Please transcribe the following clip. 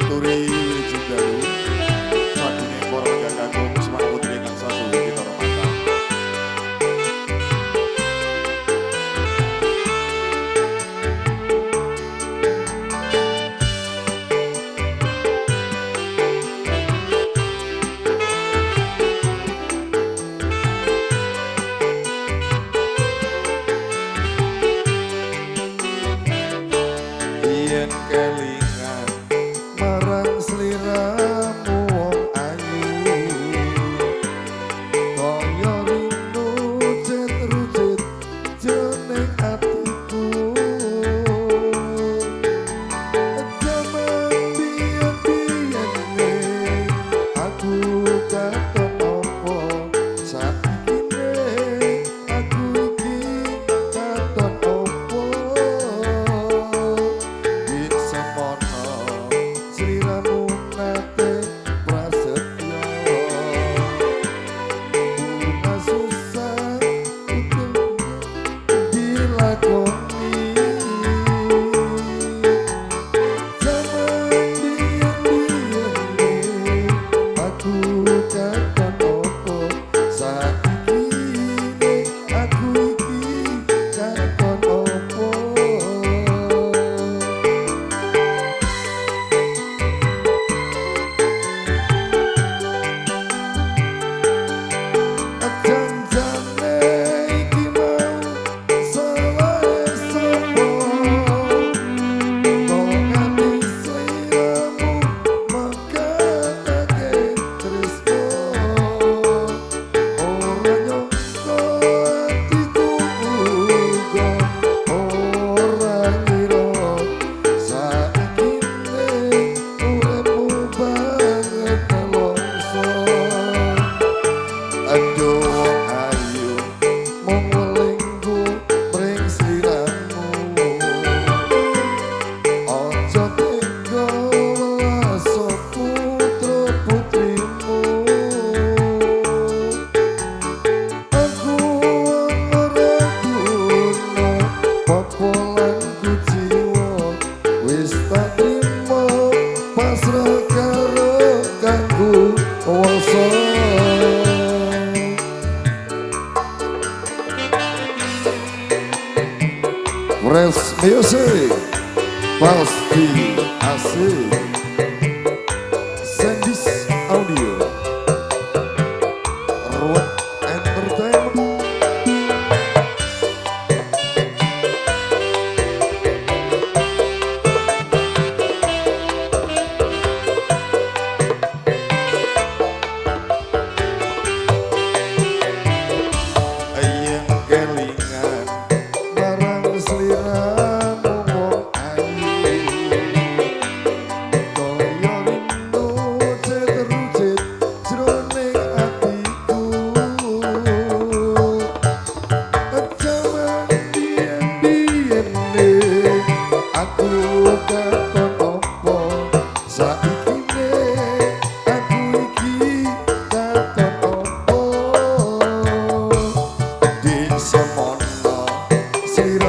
Aturi wilujeng dalu saking para kakung Semar Putri kang satu kita hormatan. Yen kelingan marang sliramu wong ayu, kaya rindu cetrucet jroning atiku. Jaman biyen-biyene aku katon opo, saiki aku iki katon opo. Wit semono sliramu nate prasetyo, bunga susah untuk dilakoni. Jaman biyen-biyene aku katon opo, saiki aku iki katon opo. Janjane iki mau salahe sapa, kok nganti sliramu mekatake tresno. Ora nyangka atiku uga ora ngira, saiki uripmu banget nelongso. Aduh wong ayu mung welingku mring sliramu, aja tega welaso putra putrimu. Aku wong ora guna popolan kuciwa, wis tak trimo pasrah karo kanggo kuwasa. Fresh Music pasti asik. Sandis Audio, Ruwet Entertainment. Yen kelingan marang sliramu wong ayu, kaya rindu cetrucet jroning atiku. Jaman biyen-biyene aku katon opo, saiki aku iki katon opo. Di semono sliramu